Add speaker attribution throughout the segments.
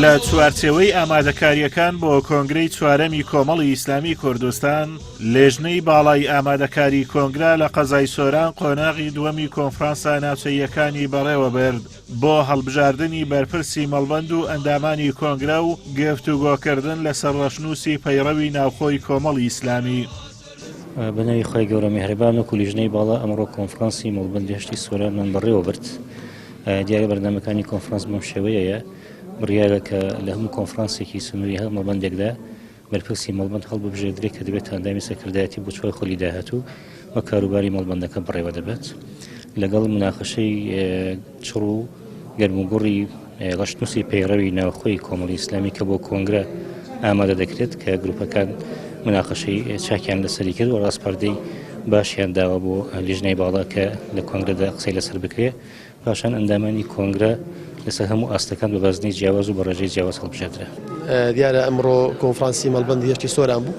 Speaker 1: لە چوارچێوەی ئامادەکارییەکان بۆ کۆنگرەی چوارەمی کۆمەڵی ئیسلامی کوردستان، لێژنەی باڵای ئامادەکاری کۆنگرە لە قەزای سۆران قۆناغی دووەمی کۆنفرانسە ناوچەییەکانی بەڕێوەبرد بۆ هەڵبژاردنی بەرپرسی مەڵبەند و ئەندامانی کۆنگرە و گفتوگۆکردن لەسەر ڕەشنووسی پەیڕەوی ناوخۆی کۆمەڵی ئیسلامی.
Speaker 2: بە ناوی خوای گەورە میهرەبان وەکو لیژنەی باڵا ئەمڕۆ کۆنفرانسی مەڵبەندی هەشتی سۆرانمان بەڕێوە برد. دیارە بەرنامەکانی کۆنفرانس بەم شێوەیەیە بڕیارە کە لە هەموو کۆنفرانسێکی سنووری هەر مەڵبەندێکدا بەرپرسی مەڵبەند هەڵببژێردرێت کە دەبێتە ئەندامی سەرکردایەتی بۆ چوار خولی داهاتوو و کاروباری مەڵبەندەکە بەڕێوە دەبێت لەگەڵ مناقەشەی چڕ و گەرموگوڕی ڕەشنووسی پەیڕەوی ناوخۆی کۆمەڵی ئیسلامی کە بۆ کۆنگرە ئامادە دەکرێت کە گروپەکان مناقەشەی چاکیان لەسەری کرد و ڕاسپاردەی باشیان داوە بۆ لیژنەی باڵا کە لە کۆنگرەدا قسەی لەسەر بکرێت پاشان ئەندامانی کۆنگرە لەسەر هەموو ئاستەکان بە بازنەی جیاواز و بە ڕێژەی جیاواز هەڵبژێردرا.
Speaker 3: دیارە ئەمڕۆ کۆنفرانسی مەڵبەندی هەشتی سۆران بوو.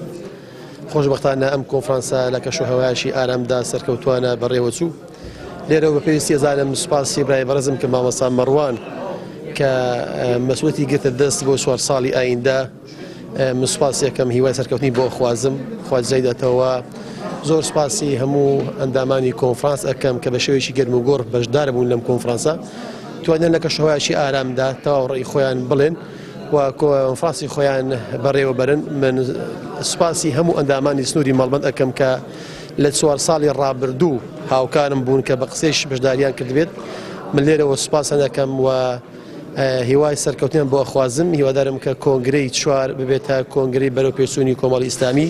Speaker 3: خۆشبەختانە ئەم کۆنفرانسە لە کەشوهەوایەکی ئارامدا سەرکەوتوانە بەڕێوەچوو. لێرەوە بە پێویستی ئەزانم سوپاسی برای بەڕێزم کە مامۆستا مەڕوان کە مەسوەتی گرتە دەست بۆ چوار ساڵی ئایندە من سوپاسی ئەکەم هیوای سەرکەوتنی بۆ ئەخوازم خوا جزای داتەوە زۆر سوپاسی هەموو ئەندامانی کۆنفرانس ئەکەم کە بە شێوەیەکی گەرم و گوڕ بەشدار بوون لەم کۆنفرانسە توانیان لە کەشوهەوایەکی ئارامدا تەواو ڕێی خۆیان بڵێن و کۆنفرانسی خۆیان بەڕێوە بەرن من سوپاسی هەموو ئەندامانی سنووری مەڵبەند ئەکەم کە لە چوار ساڵی ڕابردوو هاوکارم بوون کە بە قسەیش بەشداریان کردبێت من لێرەوە سوپاسیان ئەکەم و هیوای سەرکەوتنیان بۆ ئەخوازم، هیوادارم کە کۆنگرەی چوار ببێتە کۆنگرەی بەرەوپێشچوونی کۆمەڵی ئیسلامی.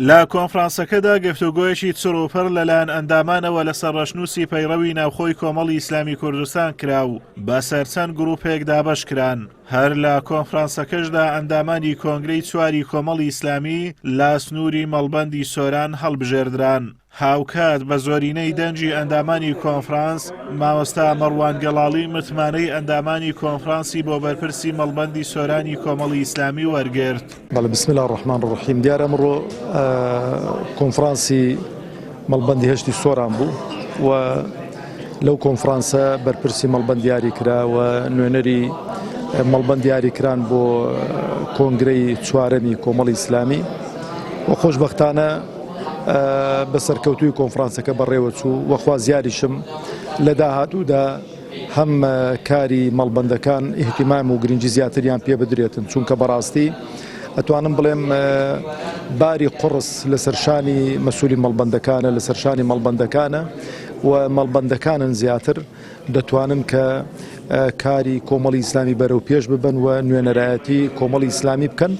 Speaker 1: لە کۆنفرانسەکەدا گفتوگۆیەکی چڕ و پڕ لەلایەن ئەندامانەوە لەسەر ڕەشنووسی پەیڕەوی ناوخۆی کۆمەڵی ئیسلامی کوردستان کرا و بەسەر چەند گرووپێک دابەش کران. هەر لە کۆنفرانسەکەشدا ئەندامانی کۆنگرەی چواری کۆمەڵی ئیسلامی لە سنووری مەڵبەندی سۆران هەڵبژێردران. هاوکات بە زۆرینەی دەنگی ئەندامانی کۆنفرانس، مامۆستا مەڕوان گەڵاڵی متمانەی ئەندامانی کۆنفرانسی بۆ بەرپرسی مەڵبەندی سۆرانی کۆمەڵی ئیسلامی وەرگرت.
Speaker 4: بەڵێ بسم اللە الرحمن الرحیم دیارە ئەمڕۆ کۆنفرانسی مەڵبەندی هەشتی سۆران بوو و لەو کۆنفرانسە بەرپرسی مەڵبەند دیاری کرا و نوێنەری مەڵبەند دیاری کران بۆ کۆنگرەی چوارەمی کۆمەڵی ئیسلامی و خۆشبەختانە بە سەرکەوتووی کۆنفرانسەکە بەڕێوەچوو و خوازیاریشم لە داهاتوودا هەم کاری مەڵبەندەکان ئیهتیمام و گرنگی زیاتریان پێ بدرێتن چونکە بەڕاستی ئەتوانم بڵێم باری قوڕس لەسەر شانی مەسولی مەڵبەندەکانە لەسەر شانی مەڵبەندەکانە و مەڵبەندەکانن زیاتر دەتوانن کە کاری کۆمەڵی ئیسلامی بەرەو پێش ببەن و نوێنەرایەتی کۆمەڵی ئیسلامی بکەن.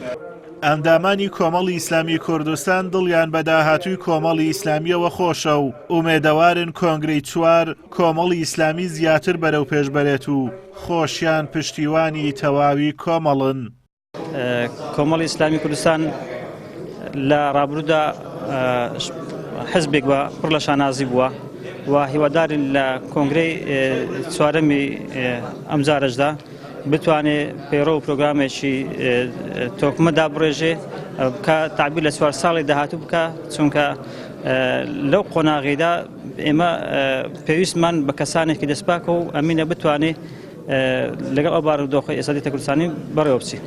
Speaker 1: ئەندامانی کۆمەڵی ئیسلامی کوردستان دڵیان بە داهاتووی کۆمەڵی ئیسلامییەوە خۆشە و ئومێدەوارن کۆنگرەی چوار کۆمەڵی ئیسلامی زیاتر بەرەو پێش بەرێت و خۆشیان پشتیوانی تەواوی کۆمەڵن.
Speaker 5: کۆمەڵی ئیسلامی کوردستان لە ڕابروودا حزبێک بە پڕ لە شانازی بووە و هیوادارین لە کۆنگرەی چوارەمی ئەمجارەشدا بتوانێ پەیڕەو و پرۆگرامێکی تۆکمە دابڕێژێ بکە تعبیر لە چوار ساڵی داهاتوو بکە چونکە لەو قۆناغیدا ئێمە پێویستمان بە کەسانێکی دەستپاکە و ئەمینە بتوانێ لەگەڵ ئەو بارودۆخەی ئێستا دێتە کوردستانی بەڕێوە بچی.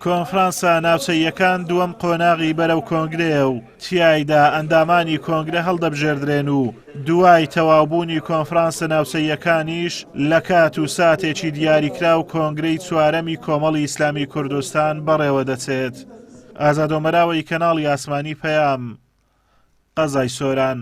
Speaker 1: کۆنفرانسە ناوچەییەکان دووەم قۆناغی بەرەو کۆنگرەیە و تیایدا ئەندامانی کۆنگرە هەڵدەبژێردرێن و دوای تەواوبوونی کۆنفرانسە ناوچەییەکانیش لە کات و ساتێکی دیاریکراو کۆنگرەی چوارەمی کۆمەڵی ئیسلامی کوردستان بەڕێوەدەچێت. ئازاد ئۆمەراوەی کەناڵی ئاسمانی پەیام، قەزای سۆران.